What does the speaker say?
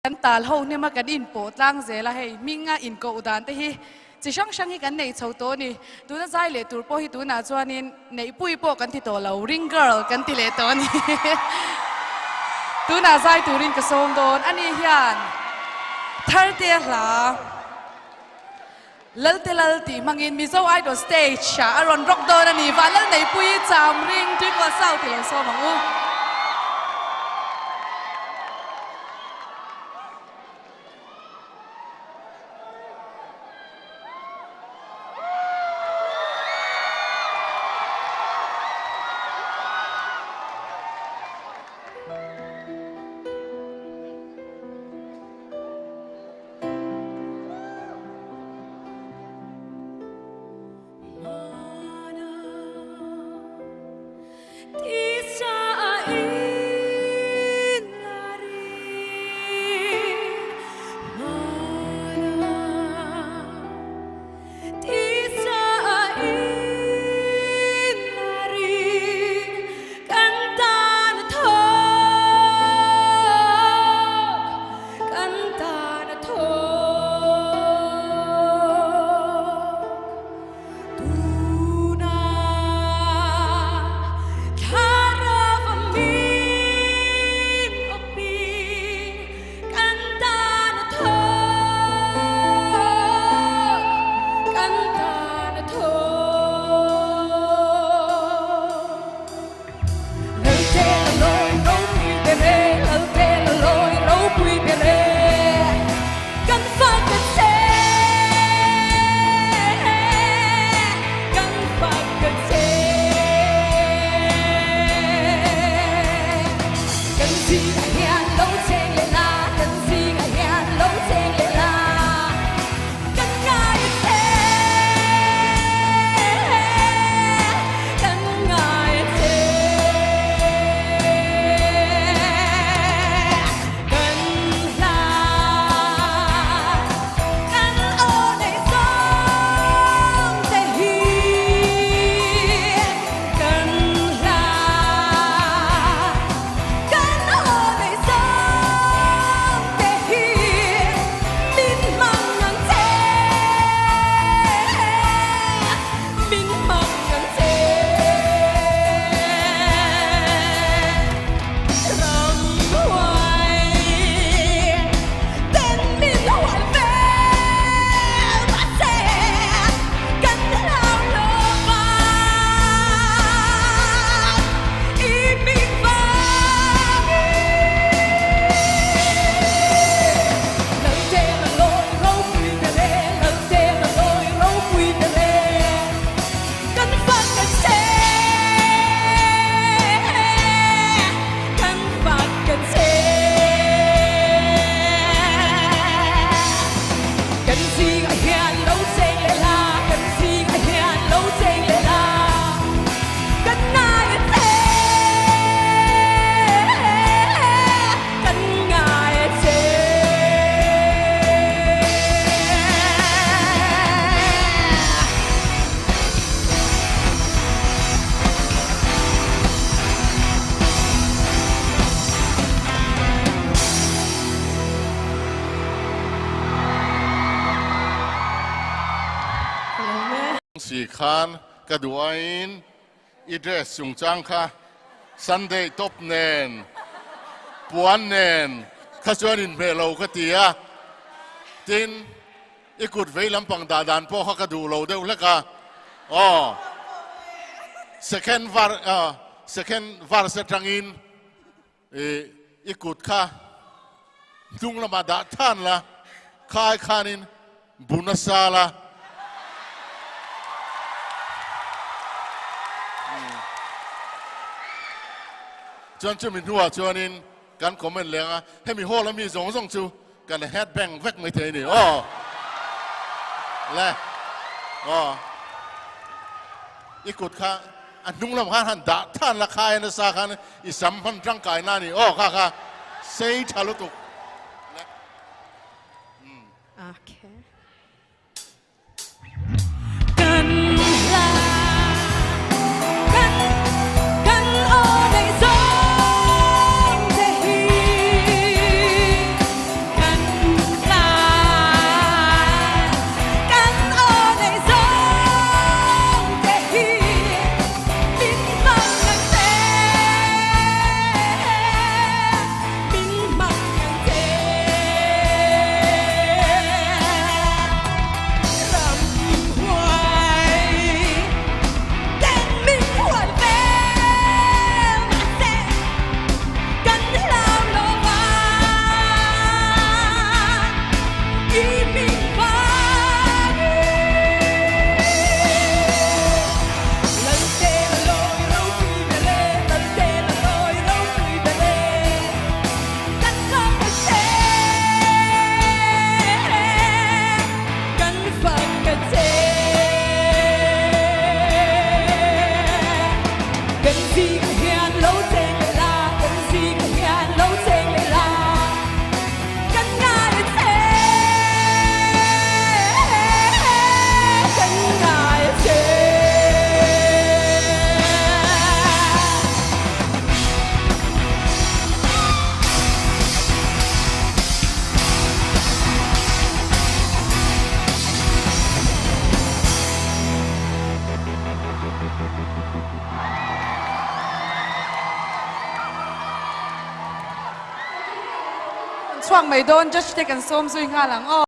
Kan tal ho hnem a kan inpawh tlang zel a, hei hminga inkoh dan te hi chi hrang hrang hi kan neih chho tawh a ni. Tuna zai leh tur pawh hi tunah chuanin neihpui pawh kan ti tawh lo, ring girl kan ti leh tawh a ni. Tunah zai turin ka sawm dawn a ni hian Thartea hla Lalte Lal tih hmangin Mizo Idol stage ah a rawn rock dawn a ni. Vanlal Neihpui cham ring Tuikual South i lo sawm ang u. Si khan ka duaiin i dress chungchang kha Sunday top nen puan nen kha chuan inhmeh lo ka ti a, tin i kut vei lampang dah dan pawh kha ka duh lo deuh hlek a, aw second var second verse atangin i kut kha hnung lamah dah than la, khai khanin bu nasa la. Chuan chumi hnuah chuanin kan comment leng a, hemi hall a mi zawng zawng chu kan head bang vek mai thei a ni. Aw le aw i kut kha a hnung lam khan han dah than la khai nasa khan i sam hman tangkai na a ni. Aw kha kha sei tha lutuk le. Okay. Kan hla kan kan aw nei zawng te hi. chhuak mai dawn, judge te kan sawm zui nghal ang aw.